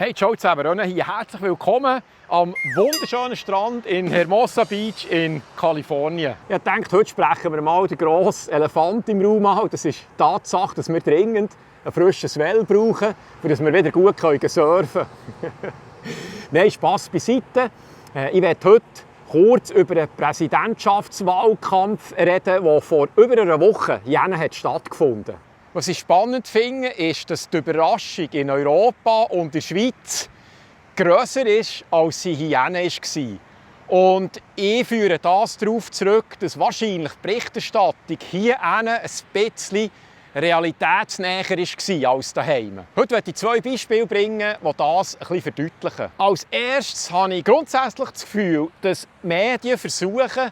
Hey, ciao zusammen, hier herzlich willkommen am wunderschönen Strand in Hermosa Beach in Kalifornien. Ich denke, heute sprechen wir mal den grossen Elefant im Raum an. Das ist die Tatsache, dass wir dringend ein frisches Well brauchen, damit wir wieder gut surfen können. Nein, Spass beiseite. Ich werde heute kurz über den Präsidentschaftswahlkampf reden, der vor über einer Woche hier stattgefunden hat. Was ich spannend finde, ist, dass die Überraschung in Europa und in der Schweiz grösser ist, als sie hier war. Und ich führe das darauf zurück, dass wahrscheinlich die Berichterstattung hier ein bisschen realitätsnäher war als daheim. Heute möchte ich zwei Beispiele bringen, die das ein bisschen verdeutlichen. Als erstes habe ich grundsätzlich das Gefühl, dass die Medien versuchen,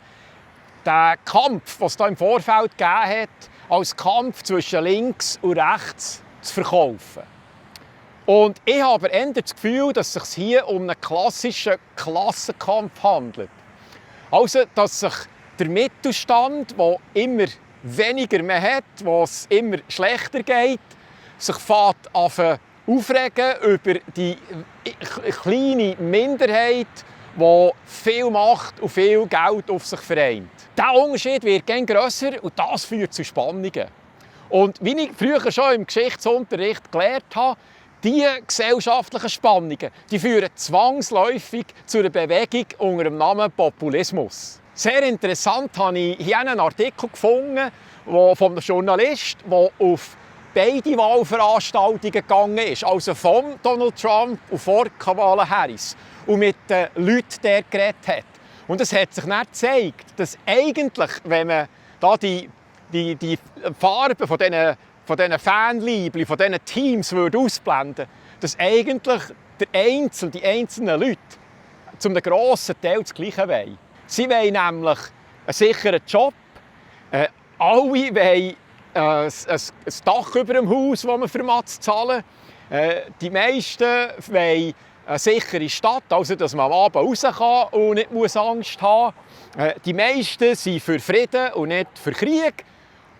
den Kampf, den es hier im Vorfeld gegeben hat, als Kampf zwischen links und rechts zu verkaufen. Und ich habe eher das Gefühl, dass es sich hier um einen klassischen Klassenkampf handelt. Also, dass sich der Mittelstand, der immer weniger mehr hat, wo es immer schlechter geht, sich aufregen über die kleine Minderheit, die viel Macht und viel Geld auf sich vereint. Dieser Unterschied wird immer grösser und das führt zu Spannungen. Und wie ich früher schon im Geschichtsunterricht gelernt habe, diese gesellschaftlichen Spannungen die führen zwangsläufig zu einer Bewegung unter dem Namen Populismus. Sehr interessant habe ich hier einen Artikel gefunden von einem Journalist, der auf beide Wahlveranstaltungen gegangen ist, also von Donald Trump und von Kamala Harris, und mit den Leuten der geredet hat. Und es hat sich dann gezeigt, dass eigentlich, wenn man da die Farben von diesen Fanliebli, von diesen Teams ausblenden würde, dass eigentlich die einzelnen Leute zu einem grossen Teil das Gleiche wollen. Sie wollen nämlich einen sicheren Job, alle wollen ein Dach über dem Haus, das man für zahlen. Die meisten wollen eine sichere Stadt, also dass man am Abend raus kann und nicht Angst haben muss. Die meisten sind für Frieden und nicht für Krieg.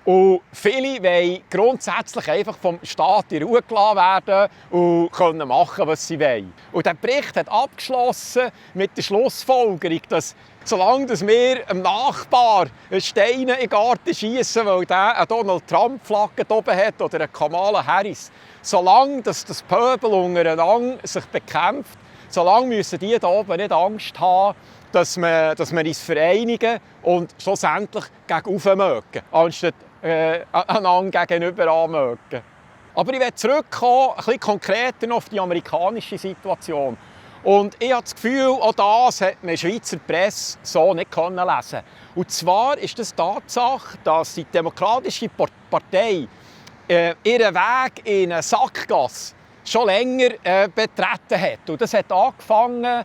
Und viele wollen grundsätzlich einfach vom Staat in Ruhe gelassen werden und können machen, was sie wollen. Und der Bericht hat abgeschlossen mit der Schlussfolgerung, dass solange wir einem Nachbar Steine in den Garten schiessen, weil der eine Donald Trump-Flagge oben hat oder eine Kamala Harris, solange das Pöbel untereinander sich bekämpft, solange müssen die da oben nicht Angst haben, dass wir uns vereinigen und schlussendlich gegenauf mögen, anstatt einander gegenüber anmögen. Aber ich will zurückkommen, ein bisschen konkreter auf die amerikanische Situation. Und ich habe das Gefühl, auch das hat man in der Schweizer Presse so nicht lesen. Und zwar ist es die Tatsache, dass die Demokratische Partei ihren Weg in eine Sackgasse schon länger betreten hat. Und das hat angefangen,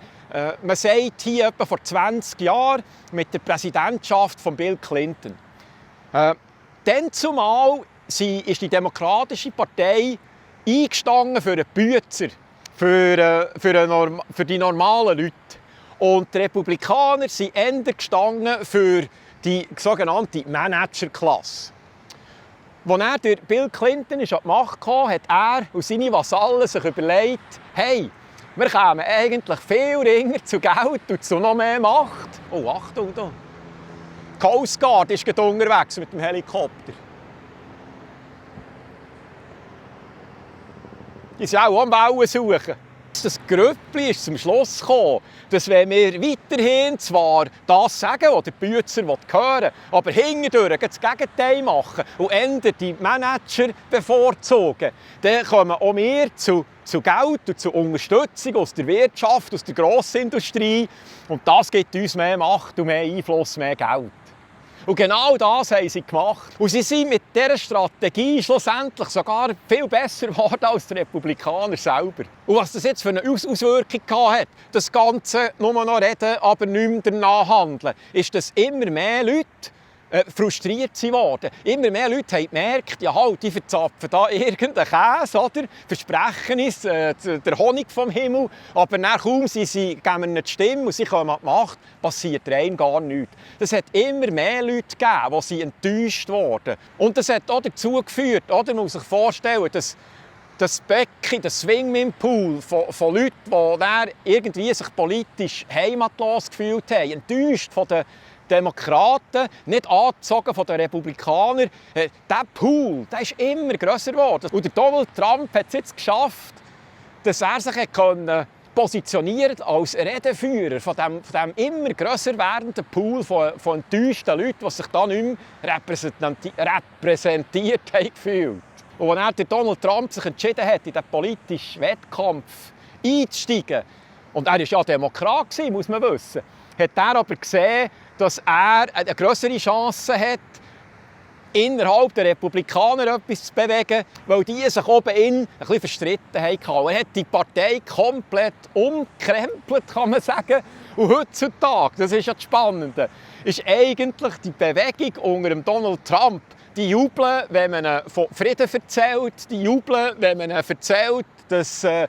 man sagt hier etwa vor 20 Jahren, mit der Präsidentschaft von Bill Clinton. Dann zumal ist die Demokratische Partei eingestanden für einen Bützer, für die normalen Leute. Und die Republikaner sind eher gestanden für die sogenannte Managerklasse. Als er Bill Clinton an die Macht kam, hat er und seine Vasallen sich überlegt, hey, wir kommen eigentlich viel ringer zu Geld und zu noch mehr Macht. Oh, Achtung da! Die Coast Guard ist gerade unterwegs mit dem Helikopter. Die sind auch am Bauen suchen. Das Grüppli ist zum Schluss gekommen, dass wenn wir weiterhin zwar das sagen, was der Bützer hören will, aber hintendurch das Gegenteil machen und eher die Manager bevorzugen, dann kommen auch wir zu Geld und zu Unterstützung aus der Wirtschaft, aus der Grossindustrie. Und das gibt uns mehr Macht und mehr Einfluss, mehr Geld. Und genau das haben sie gemacht. Und sie sind mit dieser Strategie schlussendlich sogar viel besser geworden als die Republikaner selber. Und was das jetzt für eine Auswirkung hat, das Ganze nur noch reden, aber nicht mehr danach handeln, ist, dass immer mehr Leute frustriert geworden. Immer mehr Leute haben gemerkt, ja halt, die verzapfen da irgendeinen Käse, oder? Versprechen uns der Honig vom Himmel, aber dann kaum geben wir ihnen die Stimme und sie kommen an die Macht, passiert rein gar nichts. Das hat immer mehr Leute gegeben, die enttäuscht wurden. Und das hat auch dazu geführt, oder? Man muss sich vorstellen, dass das Becken, das Swingmin-Pool von Leuten, die dann irgendwie sich politisch heimatlos gefühlt haben, enttäuscht von den Demokraten, nicht angezogen von den Republikanern. Dieser Pool, der ist immer grösser geworden. Und der Donald Trump hat es jetzt geschafft, dass er sich positioniert als Redeführer von dem immer grösser werdenden Pool von enttäuschten Leuten, die sich da nicht mehr repräsentiert haben gefühlt. Und als der Donald Trump sich entschieden hat, in den politischen Wettkampf einzusteigen, und er war ja Demokrat, muss man wissen, hat er aber gesehen, dass er eine grössere Chance hat, innerhalb der Republikaner etwas zu bewegen, weil die sich oben ein bisschen verstritten haben. Er hat die Partei komplett umkrempelt, kann man sagen. Und heutzutage, das ist ja das Spannende, ist eigentlich die Bewegung unter dem Donald Trump, die jubeln, wenn man von Frieden erzählt, die jubeln, wenn man erzählt, dass man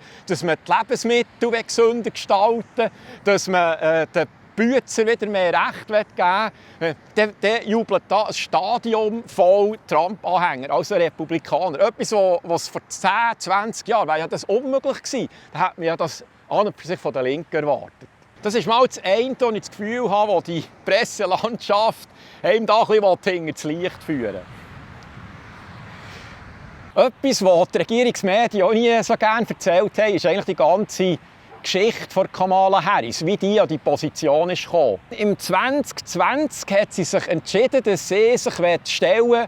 die Lebensmittel gesünder gestalten will, dass man den Bützer wieder mehr Recht geben will, dann jubelt da ein Stadion voll Trump-Anhänger, also Republikaner. Etwas, was vor 10, 20 Jahren wäre ja das unmöglich gewesen. Da hätte man ja das an und für sich von der Linken erwartet. Das ist mal das eine, wo ich das Gefühl habe, wo die Presselandschaft einem da ein bisschen hinter das Licht führen. Etwas, was die Regierungsmedien auch nie so gerne erzählt haben, ist eigentlich die ganze Geschichte von Kamala Harris, wie die an die Position ist gekommen. Im 2020 hat sie sich entschieden, dass sie sich stellen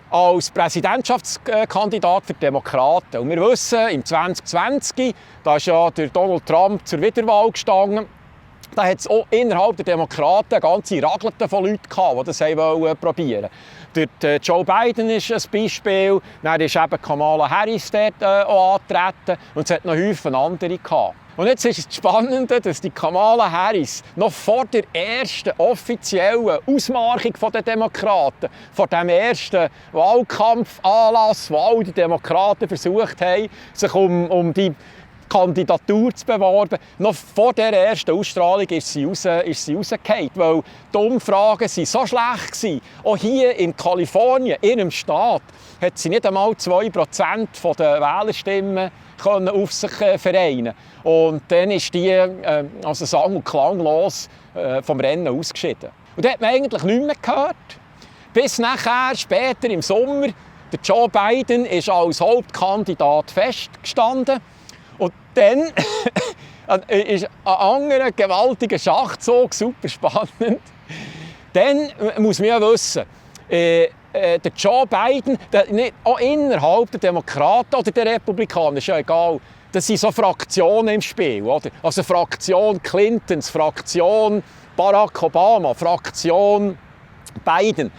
als Präsidentschaftskandidat für die Demokraten. Und wir wissen, im 2020, da ist ja der Donald Trump zur Wiederwahl gestanden, da hat es auch innerhalb der Demokraten eine ganze Raglete von Leuten gehabt, die das probieren wollten. Der Joe Biden ist ein Beispiel, dann ist eben Kamala Harris dort auch angetreten und es hat noch Haufen andere gehabt. Und jetzt ist es Spannende, dass die Kamala Harris noch vor der ersten offiziellen Ausmarchung der Demokraten, vor dem ersten Wahlkampfanlass, wo all die Demokraten versucht haben, sich um die Kandidatur zu bewerben, noch vor der ersten Ausstrahlung ist sie rausgefallen, weil die Umfragen waren so schlecht gewesen. Auch hier in Kalifornien, in einem Staat, hat sie nicht einmal 2% der Wählerstimmen auf sich vereinen. Und dann ist die also sang- und klanglos vom Rennen ausgeschieden. Und da hat man eigentlich nichts mehr gehört. Bis nachher, später im Sommer, der Joe Biden ist als Hauptkandidat festgestanden. Und dann ist ein anderer gewaltiger Schachzug, super spannend. Dann muss man ja wissen, der Joe Biden, auch innerhalb der Demokraten oder der Republikaner, ist ja egal, das sind so Fraktionen im Spiel. Oder? Also Fraktion Clintons, Fraktion Barack Obama, Fraktion Biden.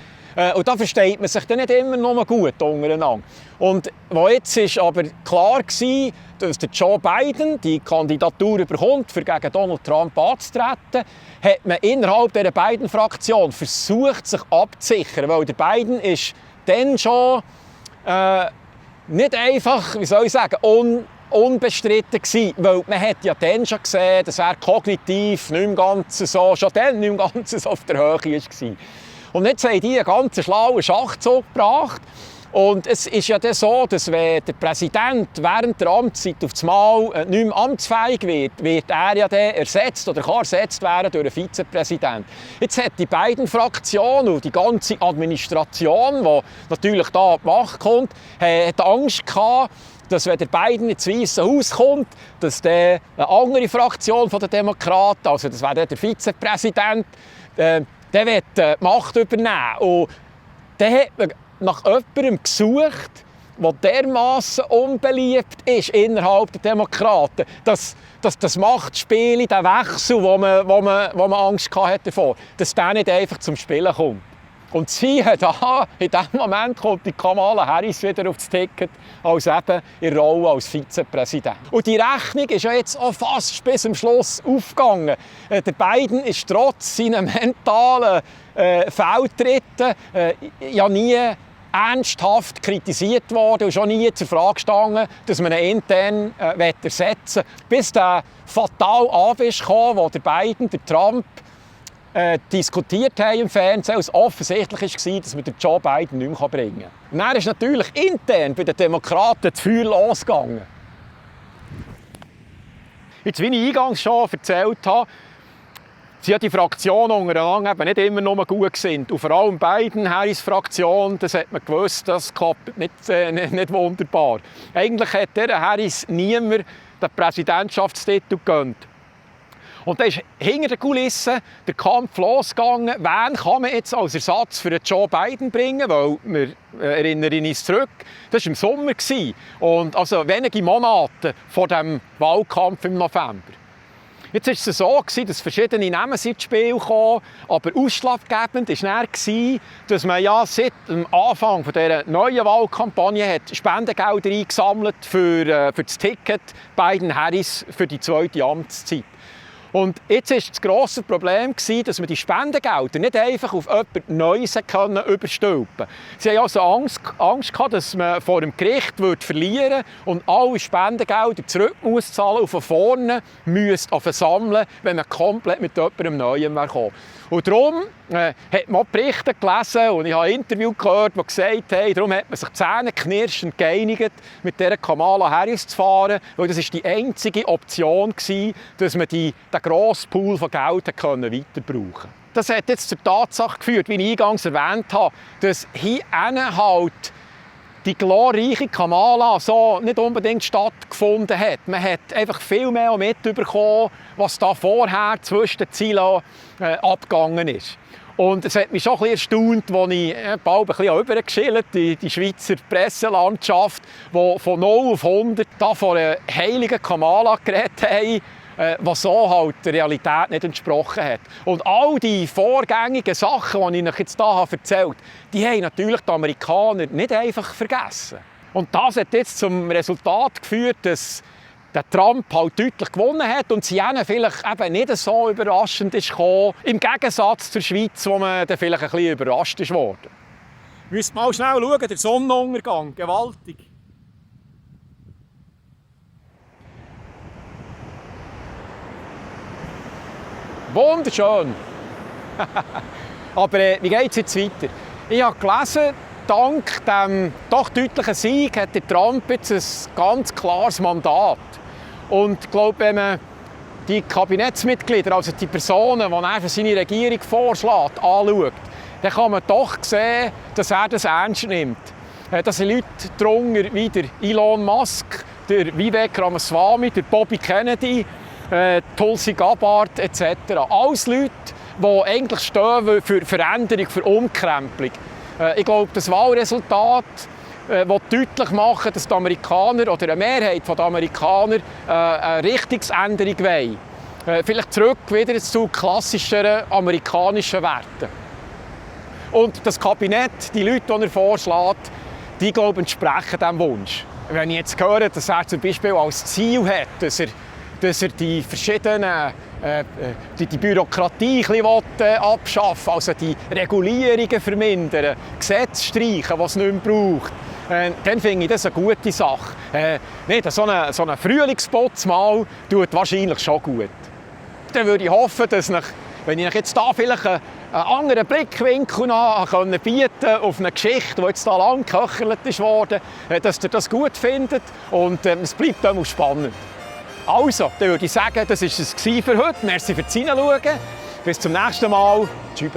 Und da versteht man sich dann nicht immer noch gut untereinander. Und wo jetzt ist aber klar war, dass der Joe Biden die Kandidatur bekommt, für gegen Donald Trump anzutreten, hat man innerhalb dieser beiden Fraktionen versucht, sich abzusichern. Weil der Biden ist dann schon nicht einfach, wie soll ich sagen, unbestritten gewesen, weil man hat ja dann schon gesehen, dass er kognitiv nicht im Ganzen so, schon dann nicht im Ganzen so auf der Höhe war. Und jetzt haben die einen ganz schlauen Schachzug gebracht. Und es ist ja dann so, dass wenn der Präsident während der Amtszeit auf das Mal nicht mehr amtsfähig wird er ja dann ersetzt oder kann ersetzt werden durch einen Vizepräsident. Jetzt hat die beiden Fraktionen und die ganze Administration, die natürlich da an die Macht kommt, hat Angst gehabt, dass wenn der Biden ins Weiße Haus kommt, dass dann eine andere Fraktion der Demokraten, also das wäre dann der Vizepräsident, der wird die Macht übernehmen. Und dann hat man nach jemandem gesucht, der dermassen unbeliebt ist innerhalb der Demokraten, dass das Machtspiel, der Wechsel, wo man Angst hatte davor, dass der nicht einfach zum Spielen kommt. Und siehe da, in diesem Moment kommt die Kamala Harris wieder auf das Ticket als eben in der Rolle als Vizepräsident. Und die Rechnung ist ja jetzt auch fast bis zum Schluss aufgegangen. Der Biden ist trotz seiner mentalen Fehltritte ja nie ernsthaft kritisiert worden und schon nie zur Frage gestanden, dass man ihn intern ersetzen will. Bis der fatale Abend kam, wo der Biden, der Trump, diskutiert haben im Fernsehen, als offensichtlich war, dass wir den Joe Biden nicht mehr bringen kann. Und dann ist natürlich intern bei den Demokraten das Feuer losgegangen. Jetzt, wie ich eingangs schon erzählt habe, sind ja die Fraktionen untereinander eben nicht immer nur gut gesinnt. Und vor allem Biden, Harris Fraktion, das hat man gewusst, das klappt nicht wunderbar. Eigentlich hat der Harris niemand den Präsidentschaftstitel gegönnt. Und dann ist hinter den Kulissen der Kampf losgegangen, wen kann man jetzt als Ersatz für Joe Biden bringen, weil wir erinnern uns zurück, das war im Sommer und also wenige Monate vor dem Wahlkampf im November. Jetzt war es so, dass verschiedene Namen ins Spiel kamen, aber ausschlaggebend war dann, dass man ja seit dem Anfang dieser neuen Wahlkampagne hat Spendengelder eingesammelt für das Ticket Biden-Harris für die zweite Amtszeit. Und jetzt war das grosse Problem, dass man die Spendengelder nicht einfach auf jemand Neues überstülpen konnte. Sie hatten also Angst gehabt, dass man vor dem Gericht verlieren würde und alle Spendengelder zurück zahlen und von vorne sammeln, wenn man komplett mit jemandem Neuem kam. Und darum hat man auch Berichte gelesen und ich habe ein Interview gehört, das gesagt hat, darum hat man sich zähneknirschend geeinigt, mit dieser Kamala Harris zu fahren, weil das die einzige Option war, dass man den grossen Pool von Geld weiter brauchen konnte. Das hat jetzt zur Tatsache geführt, wie ich eingangs erwähnt habe, dass hier halt die glorreiche Kamala so nicht unbedingt stattgefunden hat. Man hat einfach viel mehr mitbekommen, was da vorher zwischen den Zielen abgegangen ist. Und es hat mich schon ein bisschen erstaunt, als ich bald ein bisschen rübergeschildert die Schweizer Presselandschaft, die von 0 auf 100 da von einer heiligen Kamala geredet haben, was so halt der Realität nicht entsprochen hat. Und all die vorgängigen Sachen, die ich euch jetzt hier erzählt habe, die haben natürlich die Amerikaner nicht einfach vergessen. Und das hat jetzt zum Resultat geführt, dass der Trump halt deutlich gewonnen hat und sie vielleicht eben nicht so überraschend ist gekommen, im Gegensatz zur Schweiz, wo man dann vielleicht ein bisschen überrascht ist worden. Wir müssen mal schnell schauen, der Sonnenuntergang, gewaltig. Wunderschön! Aber wie geht es jetzt weiter? Ich habe gelesen, dank dem doch deutlichen Sieg hat der Trump jetzt ein ganz klares Mandat. Und ich glaube, wenn man die Kabinettsmitglieder, also die Personen, die er für seine Regierung vorschlägt, anschaut, dann kann man doch sehen, dass er das ernst nimmt. Da sind Leute darunter wie der Elon Musk, der Vivek Ramaswamy, der Bobby Kennedy, Tulsi Gabbard etc. Alles Leute, die eigentlich stehen für Veränderung, für Umkrempelung. Ich glaube, das Wahlresultat will deutlich machen, dass die Amerikaner oder eine Mehrheit der Amerikaner eine Richtungsänderung wollen. Vielleicht zurück wieder zu klassischeren amerikanischen Werten. Und das Kabinett, die Leute, die er vorschlägt, die glauben, entsprechen diesem Wunsch. Wenn ich jetzt höre, dass er zum Beispiel als Ziel hat, dass er die verschiedenen die Bürokratie ein bisschen abschaffen will, also die Regulierungen vermindern, Gesetze streichen, die es nicht mehr braucht, dann finde ich das eine gute Sache. Nicht, so ein Frühlingsputz mal tut wahrscheinlich schon gut. Dann würde ich hoffen, dass wenn ich euch jetzt hier vielleicht einen anderen Blickwinkel bieten auf eine Geschichte, die jetzt hier lang geköchelt wurde, dass ihr das gut findet und es bleibt dann spannend. Also, dann würde ich sagen, das war es für heute. Merci fürs Hineinschauen. Bis zum nächsten Mal. Tschüss.